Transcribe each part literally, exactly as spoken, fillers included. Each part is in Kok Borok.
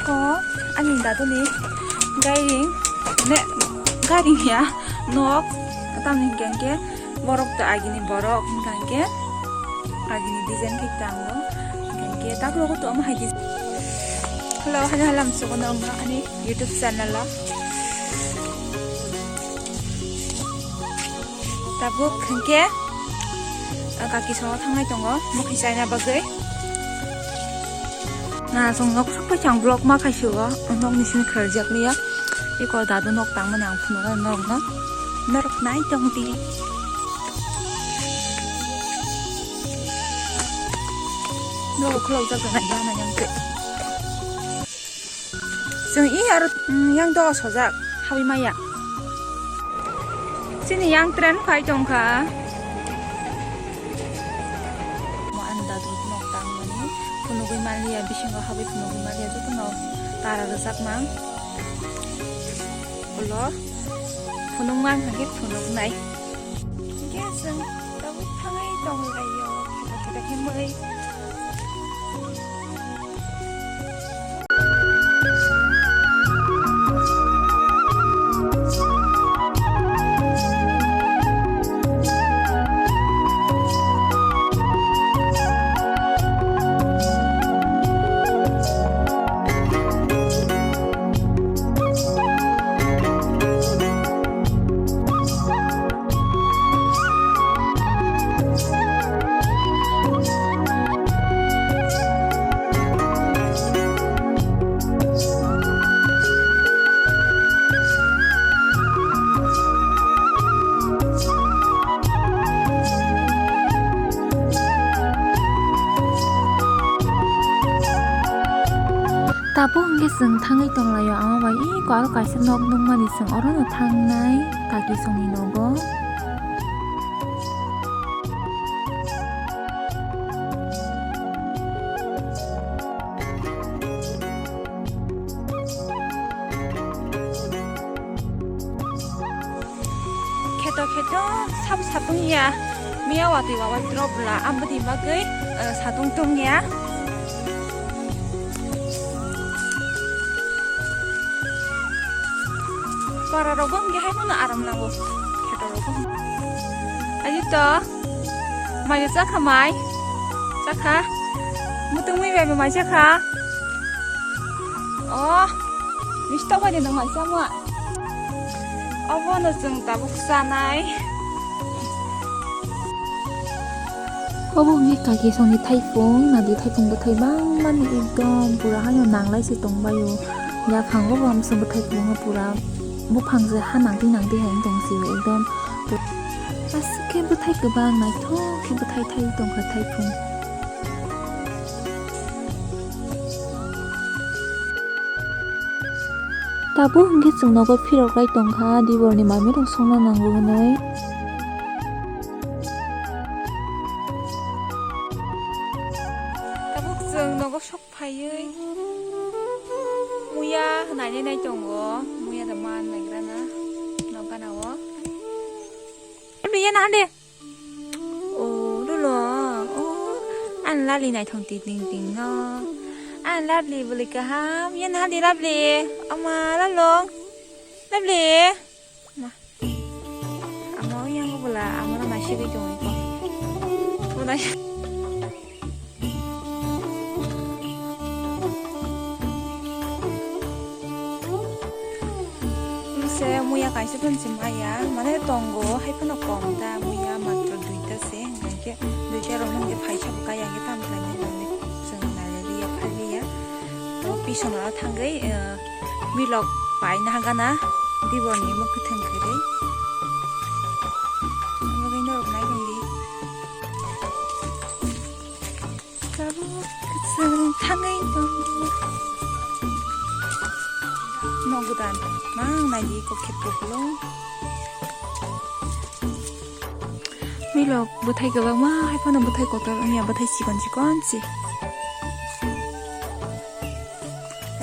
O, ani daduni gairing, ne, gairing ya, nok, tamni hingke hingke borok to agini borok, hingke hingke agini design khe tango, hingke hingke tak logo to omo hai design. Hello, hello, hello, ang sugo nang ani YouTube channel o. Tabuk hingke, ah, kaki songo thangnai tongo, mokhi chaina bagwi. Na, chwng nok sak pai chang vlog ma khai sugo, nok ni simi kharjak liya. Iko dadu nok tangmani ang phunukgo norokno. Norok nai tong di. Norok khulok jak nai ya na yang te. Chwng i aro, mm, yang doga sojak, habwi maya. Chini yang train phai tongkha. Mo ani dadu nok tangmani phunugwi manliya, bisingo habwi phunugwi manliya, jotono tara rwjakmang. Ulo phunukmang hwnkhe phunuknai. Hwnkhe chwng tabuk thangwi tonglaio, khe khe mui. Tabuk hwnkhe chwng thangwi tonglaio, amo bai eko aro kaisa nok nukmani chwng orono thangnai kaki songni nogo. Kheto kheto sabo satung ya, miya watwi wawa drop la, aboni bagwi, eh, satung tong ya. Para rogo hingke hai phano aram nango, kheto rogo. Aji to, mai chakha mai, chakha, mutung mui bai mai chakha. Oh, misto bai nang mai chama. Obono chwng tabuk chanai. Obo wngkha kaki songni thaipung, nadi thaipung bwthai bangmani ekdom pura haino nanglai se tongbaio. Yaphango bo amsong bwthai kwbangma pura buphang je ha nangtwi nangtwi hai wng tong sio ekdom. Aswk khe bwthai kwbang naithok khe bwthai thai tongkha thaipung. Tabuk hwnkhe chwng nogo phirok lai tongkha, diborni manwirok songna nango hwnwi. Tabuk chwng nogo sok phaiwi muya nainai nai tongo, muya da man naigrana nok gana o. Ebe yana hande. O, lolo, o, ang Lovely naithok ti ting ting no. Ang Lovely bwlwi kaham, yan hadi Lovely. Oma, lolo. Lovely. Ma. Amo yang bwla, amo na sigwi tongo ko. Bo na se muya kaisa phano se maya, mane tongo, hai phano kom ta, muya matro duita se, hingke duita rok nang je phaisa bo kaya, hingke tamo khlai nai, chwng nai liya, phai liya. To pisongo thangwi, eh, milok paina hagana, diborni mwkhwthwng kwrwi. Ang bagwi norok nai tongdi. Tabuk kwchwng thangwi tongo. Nok gwdan mang naidi kok khe poklo. Milok bwthai kwbangma hai phano bwthai kotor wngya, bwthai chikon chikon se.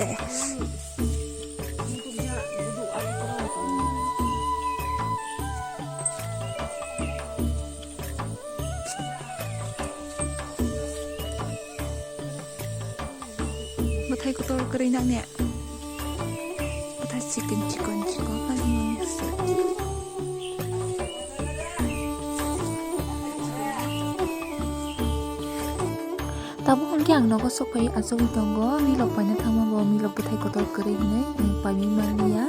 Eh. Bwthai kotor Kwrwi nang ne. Bwthai chikon chikon chikon kha ni. Tabuk hwnkhe ang nogo sokphai achugwi tongo, milok paina thangma bo milok bwthai kotor kwrwi hinwi, eh, paimwi manliya.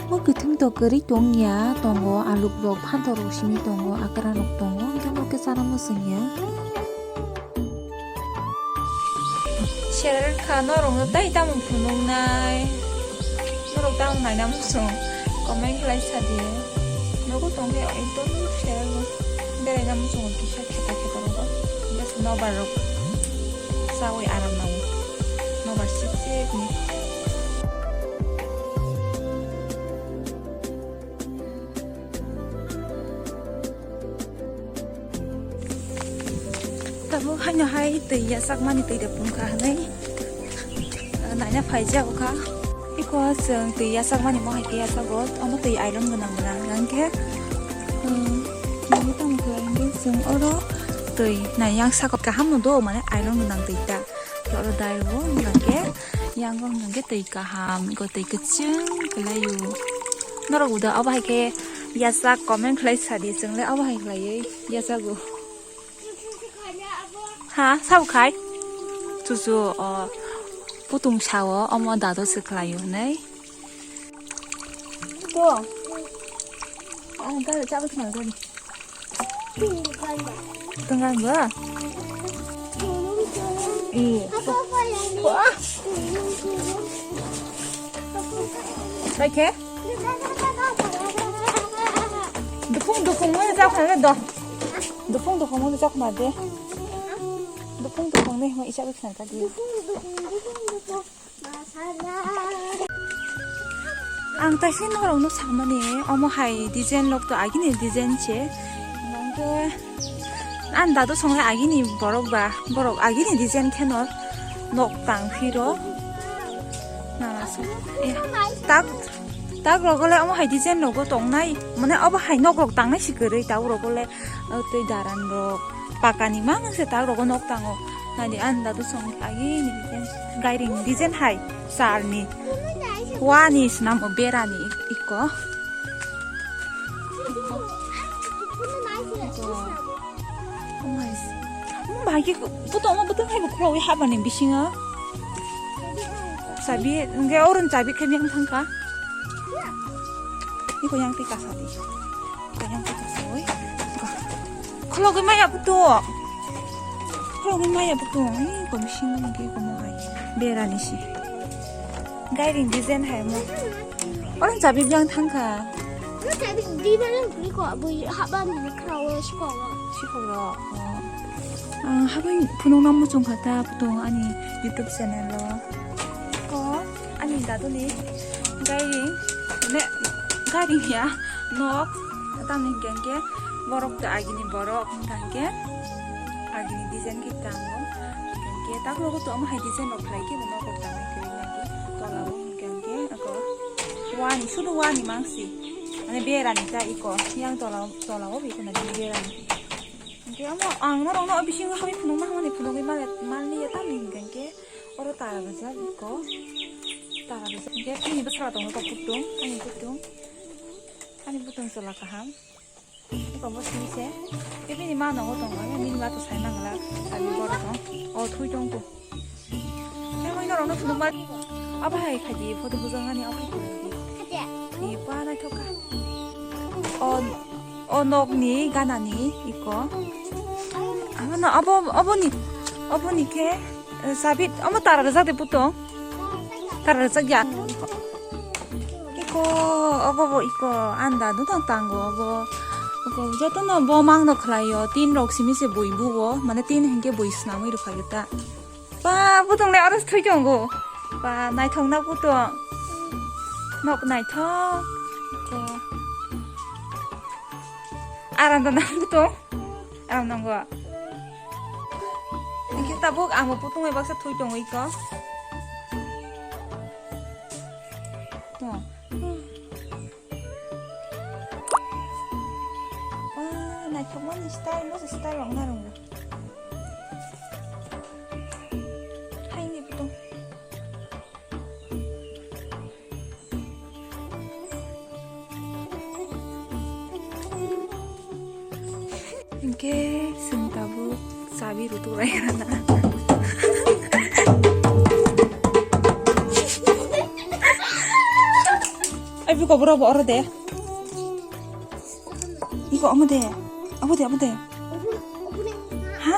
Bo kwthwng to kwrwi tongya, tongo aluk rok, phantok rok simi tongo, akra rok tongo, hwnkhe bo khe chana muchungya. Share kha norok no tai tamo phunuknai. Norok tamo naina muchung comment khlai sa di. Nogo tongkhe ekdom share no beraina muchungo kisa kheto kheto rogo. Just nobar rok chawi aram nango. Nobar sip sip ni. Tabuk haino hai twi yachakmani twi da pungkha hwnwi, uh, naina phaijago kha. Iko chwng twi yachakmani mo hai khe yachago, omo twi iron gwnang gwnang hwnkhe, um, nini tamo khe hwnkhe chwng oro twi nai yang sakot kaham no do, mane iron gwnang twi ta. Oro dai rwo hwnkhe yango hwnkhe twi kaham, iko twi kwchwng kwlaio. Norok uda obo hai khe yachak comment khlai sadi, chwngle obo hai khlaiwi yachago. Ha, sabo khai? Chuchu, o, putung sao, omo dado se khlaio hwnwi. To. Ah, gari, chabo khna gari. Tenggang ba? Iya. Wah. Baik ya? Dukung dukung mana jauh kan do? Dukung dukung mana jauh kan de? Dukung dukung nih mau isap isap tadi. Ang taisa norokno samani, omo hai design rok to agini design se. Hwnkhe ani dadu songle agini borok ba, borok agini design kheno nok tang phiro. Nana se. Eh, tak, tak rogole omo hai design rogo tongnai, mane obo hai nok rok tangnai si kwrwi tak rogole. O tei daran rok pakani mang se tak rogo nok tango. Nadi an dadu song agi ni design. Gairing design hai sal ni. Wani swnam o berani ik-, ikko. Ikko. Oh my. Bahai ke puto omo bwtwng hai bo khulogwi habani bisingo. Chabi, hwnkhe oron chabi khe yang thangkha. Iko yang twi kasa di. Iko yang twi kasa oi. Khulogwi maya puto. Khulogwi maya puto. Iko bisingo hwnkhe iko mohai. Berani si. Gairing design hai mo. Orang chabi biang thangkha. Orang chabi di mana beli kok bui haba ni kerao sikoro. Sikoro. Oh. Ang habang phunukna muchung kha ta putung ani YouTube channel o. Ko ani daduni gairing ne gairing ya nok tamni hingke borok to agini borok hingke agini design ke tango hingke tak logo to omo hai design rok khlai ke nok rok tango kiri nagi tola o. Hingke ako wani, sudu wani mangsi. Mane berani ta iko. Yang tola, tola o biko na berani. Hingke amo ang norok no bisingo habi phunuk ma hamani phunugwi male, mani ya tamni hingke hingke oro tara bwsa iko. Tara bwsa hingke tini bwsala tongo kok kutung, ani kutung. Ani butong chwla kaham. Iko bo simi se. Ke bini ma nongo tongo, ya bini ma to sai mangla. Sabi borok no. O thui tong ko. Khe moi norok no phunuk ma. Abo hai khaidi photo bujang ani abo hai khaidi. Ni pa naithok kha. O, o nok ni gana ni iko. Abo no abo, abo ni, abo ni khe. Eh, sabit, omo tara rwjak de puto. Tara rwjak ya. Iko, obo bo iko, anda dudang tango obo. Iko, joto no bo mang no khlai o, tin rok simi se bui bu o, mane tin hingke bui swnamwi rwkha ta. Ba, putung le aro thwi tongo. Ba, naithok na putung. Nok naithok. Iko. Aram da na putung. Aram nongo. Hingke tabuk amo putung bai baksa thwi tongwi ko. To. Wah, naithokmani style, masa style rok narwkgo. Haini putung. Ke sing tabuk sabi rutuk lai rana. Ai biko bro bo oro de. Iko omo de. Abo de, abo de. Ha?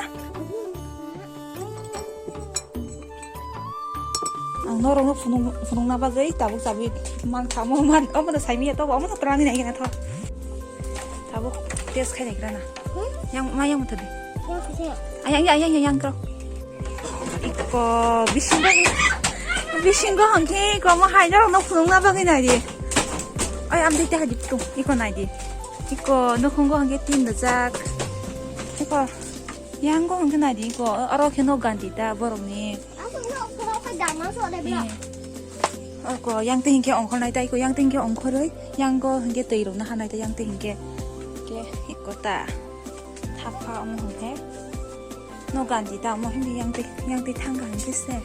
Ang norokno phunuk, phunukna bagwi tabuk sabi man kha, omo man, omo no saimanya to, omo no twrani nai gana tho. Tabuk test khai nai gana. Hmm? Yang, ma yang mutadi. Yang sese. Ayang, yang, yang, yang, yang, kro. Iko bisingo, bisingo hangke iko mo hai norokno phunukna bagwi nai di. Ai, am dite haji tung, iko nai di. Iko nukhungo hangke tin dajak. Iko yango hangke nai di, iko oro khe no ganti ta borokni. Ako no, ako no, ako dama so de bla. Eh. Oko yang tei hinkhe ongkhornai tai ko, yang tei hinkhe ongkhorwi, yang go hinkhe twi rokna hanai tai, yang tei hinkhe. Ke iko ta thapha omo hinkhe. No ganti ta omo hinkhe yang tei, yang tei thangkha hinkhe se.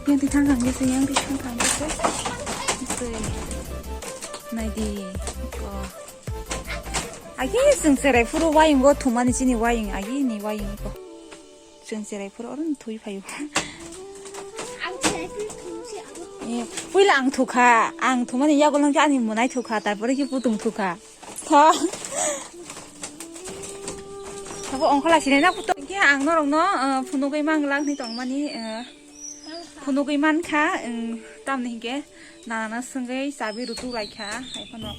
Yang tei thangkha hinkhe se, yang tei thangkha hinkhe se. Twi. Nai di. Iko. Agi sing serai phuru wayung go thumani chini wayung, agi ni wayung ko. Chwng cherai phuru oro thwi phaio. Ang cherai phuru thwi se abo. Eh, puila ang thukha, ang thumani yago langkhe ani mwnai thukha, tarpore khe putung thukha. Tha. Abo ongkhola sinai na putung khe ang norokno, eh, phunugwi manglak ni tongmani, eh, phunugwi mankha, eh, tamni hinkhe. Nana swngwi chabi rutuk lai kha, hai phano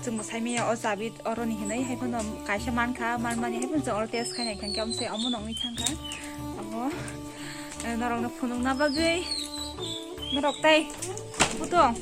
chwngbo sai manya o chabi oroni hinwi, hai phano kaisa man kha, man mani hai phano chwng oro test khai nai kha, hwnkhe omo se omo nongwi thang kha. Abo, eh, norokno phunukna bagwi norok tai puto.